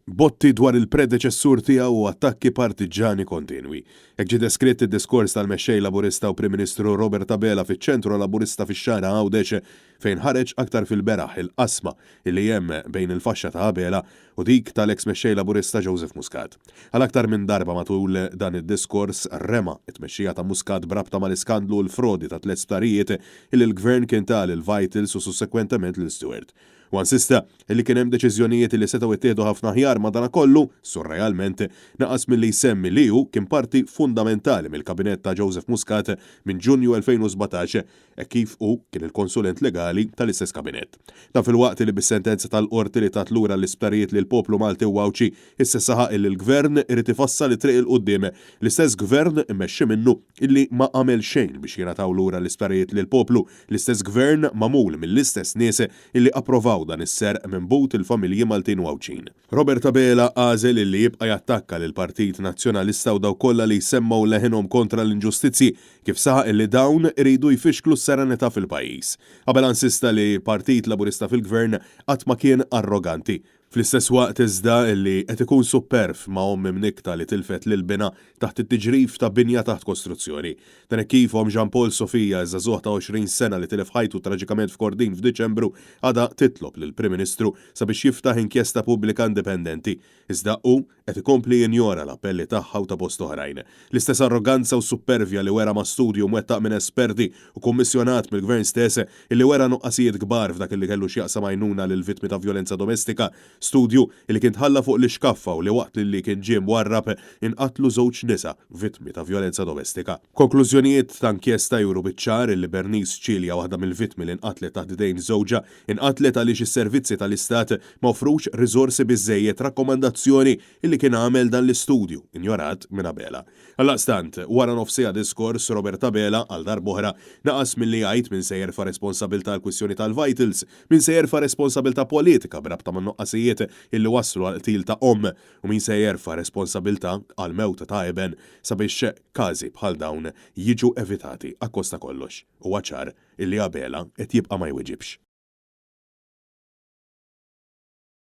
Botti dwar il-predeċessur tiegħu u attakki partiġġani kontinwi. Hekk ġie deskritt id-diskors tal-Mexxej Laburista u Prim Ministru Robert Abela fiċ-Ċentru Laburista fix-Xagħra Għawdex fejn ħareġ aktar fil-beraħ il-qasma li hemm bejn il-faxxa ta' Abela u dik tal-eks Mexxej Laburista Joseph Muscat. Għal aktar minn darba matul dan id-diskors rema t-tmexxija ta' Muscat b'rabta mal-iskandlu u l-frodi ta' tlett sptarijiet illi l-Gvern kien ta lil Vitals u sussekwentement lil Steward. Huwa insista li kien hemm deċiżjonijiet li setgħu ttieħdu ħafna aħjar madanakollu, surrealment, naqas milli jsemmi li hu kien parti fundamentali mill-Kabinett ta' Joseph Muscat minn Ġunju 2017 hekk kif hu kien il-konsulent legali tal-istess Kabinett. Dan filwaqt li bis-sentenza tal-Qorti li tat lura l-isptarijiet lill-poplu Malti u Għawdxi issa saħaq illi l-Gvern irid ifassal it-triq 'il quddiem, l-istess Gvern immexxi minnu illi ma għamel xejn biex jingħataw lura l-isptarijiet lill-poplu, l-istess Gvern magħmul mill-istess nies illi approvaw dan is-serq minn but il-familji Maltin u Għawdxin. Robert Abela għażel illi jibqa' jattakka lill-Partit Nazzjonalista u dawk kollha li jsemmgħu leħinhom kontra l-inġustizzji, kif saħaq illi dawn iridu jfixklu s-serenità fil-pajjiż. Abela insista li Partit Laburista fil-Gvern qatt ma kien arroganti. Fl-istess waqt iżda li qed ikun supperv ma' omm imnikkta li tilfet lil binha taħt it-tiġrif ta' binja taħt kostruzzjoni. Dan hekk kif omm Jean Paul Sofia, iż-żagħżugħ ta' 20 sena li tilef ħajtu traġikament f'Kordin f'Diċembru, għadha titlob lill-Prim Ministru sabiex jiftaħ inkjesta pubblika indipendenti. Iżda hu qed ikompli jinjora l-appelli tagħha u ta' bosta oħrajn. L-istess arroganza u suppervja li wera ma' studju mwettaq minn esperti u kummissjonat mill-Gvern stess illi wera nuqqasijiet kbar f'dak illi kellu x'jaqsam għajnuna lill-vittmi ta' vjolenza domestika, studju illi kien tħalla fuq l-ixkaffa u li waqt li kien ġie mwarrab inqatlu żewġ nisa vittmi ta' vjolenza domestika. Konklużjonijiet ta' inkjesta juru biċ-ċar illi Bernice Cilia, waħda mill-vittmi li nqatlet taħt idejn żewġha, inqatlet għaliex is-servizzi tal-Istat ma offrux riżorsi biżżejjed, rakkomandazzjoni illi kien għamel dan l-istudju, injorat minn Abela. Għaldaqstant, wara nofs siegħa diskors, Robert Abela, għal darb'oħra, naqas milli jgħid min se jerfa' responsabilità għall-kwistjoni tal-Vitals, min se jerfa' responsabilità politika b'rabta man-nuqqasijiet illi wasslu għall-qtil ta' omm u min se jerfa' responsabilità għall-mewta ta' iben sabiex każi bħal dawn jiġu evitati akkost ta' kollox. Huwa ċar illi Abela qed jibqa' ma jwiġibx.